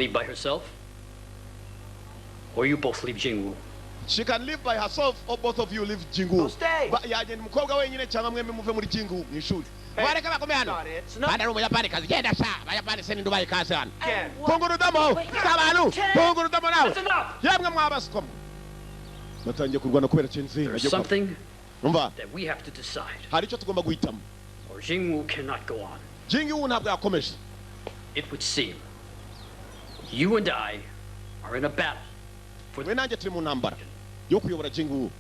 Leave by herself, or you both leave Jingwu. She can live by herself or both of you leave Jingu. No, stay. Yagenda umukobwa wenyine cyangwa mwembi muve muri Jingu mu ishuri. Hey, Bareka bagume hano. Not it. It's not Kandi ari umuyapani kazi, genda sha. Abayapani se ninde ubaye ikaze hano? Ken. Funga urudomo abantu, funga urudomo nawe. That's enough! Yemwe mwabaswamo, batangiye kurwana kubera Chenzi. There's something Umva, that we have to decide, hari icyo tugomba guhitamo, or Jingwu cannot go on. Jingu ntabwo yakomeje. It would seem you and I are in a battle for We nanjye turi mu ntambara yo kuyobora Jingu.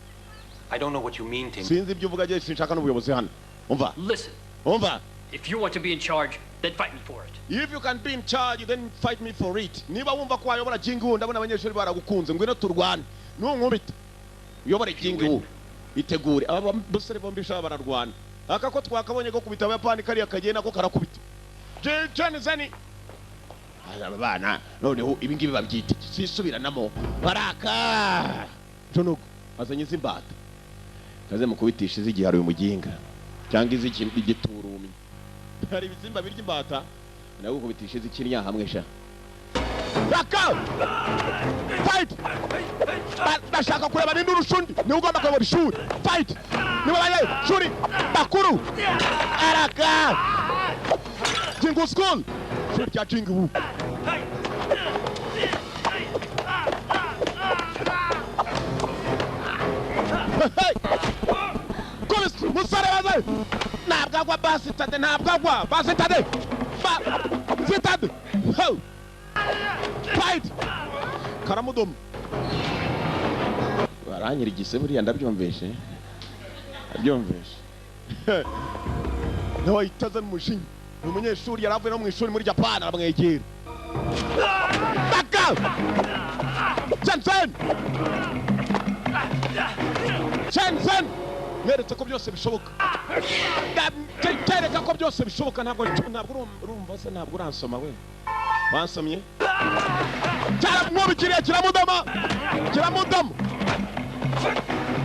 I don't know what you mean, Tim. Sinzi ibyo uvuga, je sinshaka n'ubuyobozi hano. Umva. Listen, Umva. if you want to be in charge, then fight me for it. If you can be in charge, then fight me for it. Niba wumva ko wayobora Jingu, ndabona abanyeshuri baragukunze, ngwino turwane. Nunkubita uyobore Jingu, itegure. Aba basore bombi sha bararwana. Aka ko twakabonye ko kubita abayapani, kariya kagiye nako karakubita. Chen Zeni. Aba bana noneho ibi ngibi babyita iki? Sisubiranamo baraka junugu azanye iz'imbata kaze mukubitisha iz'igihe uyu muginga cyangwa iz'igiturumyi. Hari ibisimba birya imbata, nawe gukubitisha iz'ikinya hamwe sha. Raka fight. Ndashaka kureba ninde urusha undi, niwe ugomba kuyobora ishuri. Fight niwe banyeshuri bakuru. Araka Jingu School, ishuri rya Jingu. Hey! Kubisa umusore wawe, ntabwo agwa basitade, ntabwo agwa basitade, basitade. Ho! Fight karamudomo baranyirigise buriya, ndabyumvishe, ndabyumvishe. Nawe ahita azana umujinya. Ni umunyeshuri yari avuye no mu ishuri muri Japan, aramwegera. Baka Jensen, Jensen mweretse ko byose bishoboka. Kereka ko byose bishoboka. Ntabwo urumva se? Ntabwo uransoma we, wansomye cyaramwubikiriye, kiramudoma, kiramudoma.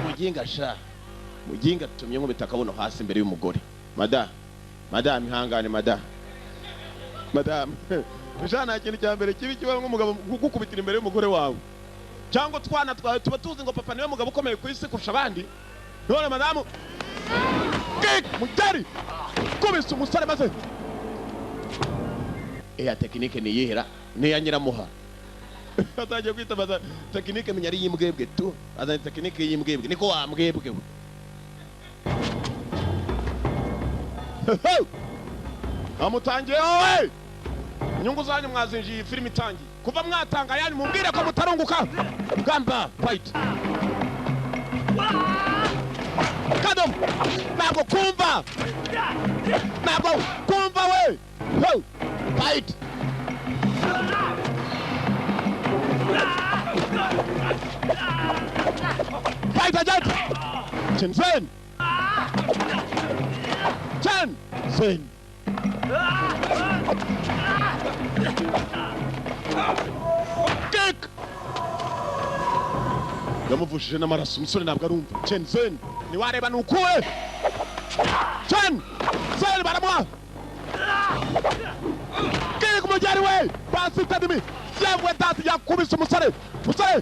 Muginga sha, muginga tumye nkubita akabuno hasi imbere y'umugore. Mada, madamu, ihangane madamu, madamu sha. Nta kintu cya mbere kibi kiba nk'umugabo kugukubitira imbere y'umugore wawe cyangwa utwana twawe. Tuba tuzi ngo papa niwe mugabo ukomeye ku isi kurusha abandi, none madamu kick mugeri kubise umusore maze. Iya tekinike niyihera niya nyiramuha atangiye kwitabaza tekinike, menya ari iy'imbwebwe tu. Azanye tekinike y'imbwebwe, niko wambwebwe we. Amutangiye wowe, inyungu zanyu mwazinjiye. Iyi filime itangiye kuva mwatanga yanyu, mumbwire ko mutarunguka. Gamba fight kadomo, ntabwo kumva, ntabwo kumva we. Ho! Fight fight again. Chen Zen, Chen Zen kick yamuvushije n'amaraso umusore, ntabwo arumva. Chen Zen ntiwareba ni ukuwe. Chen Zen baramuha kick umujyari we basitadimi. Yewe dati, yakubise umusore, umusore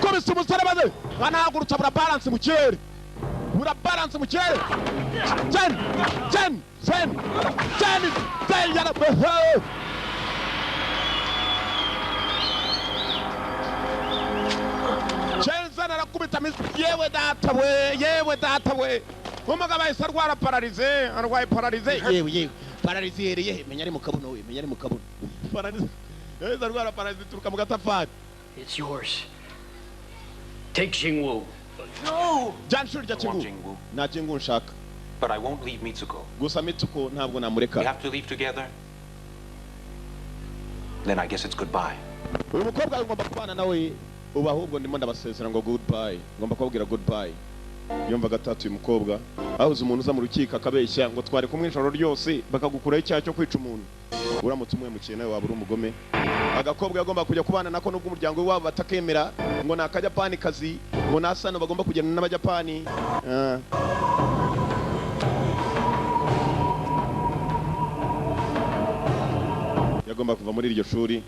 kubise umusore maze anahagurutsa, bura balance mu kirere, bura balance mu kirere. Chen Chen Zen Chen Zen yara. Chen Zen arakubita yewe data we, yewe data we, umugabo ahise arwara pararize, arwaye pararize. Yewe yewe, pararize ihereye he? Menya ari mu kabuno we, menya ari mu kabuno. Pararize yahise arwara pararize ituruka mu gatafari. It's yours. Take Jingwu. No! Jyana ishuri rya I want Kingu. Jingwu, Nta Jingu nshaka. but I won't leave Mitsuko. Gusa Mitsuko ntabwo namureka. We have to leave together. Then I guess it's goodbye. Uyu mukobwa ngomba kubana nawe ubu, ahubwo ndimo ndabasezera ngo goodbye, ngomba kubabwira goodbye. Yumva gatatu uyu mukobwa ahuze umuntu uza mu rukiko akabeshya ngo twari kumwe ijoro ryose, bakagukuraho icyaha cyo kwica umuntu. Uramutse umwemukiye nawe waba uri umugome. Agakobwa yagomba kujya kubana nako nubwo umuryango wabo batakemera, ngo ni akajapani kazi, ngo ni asano bagomba kugenda n'abajapani. Ah. Yagomba kuva muri iryo shuri.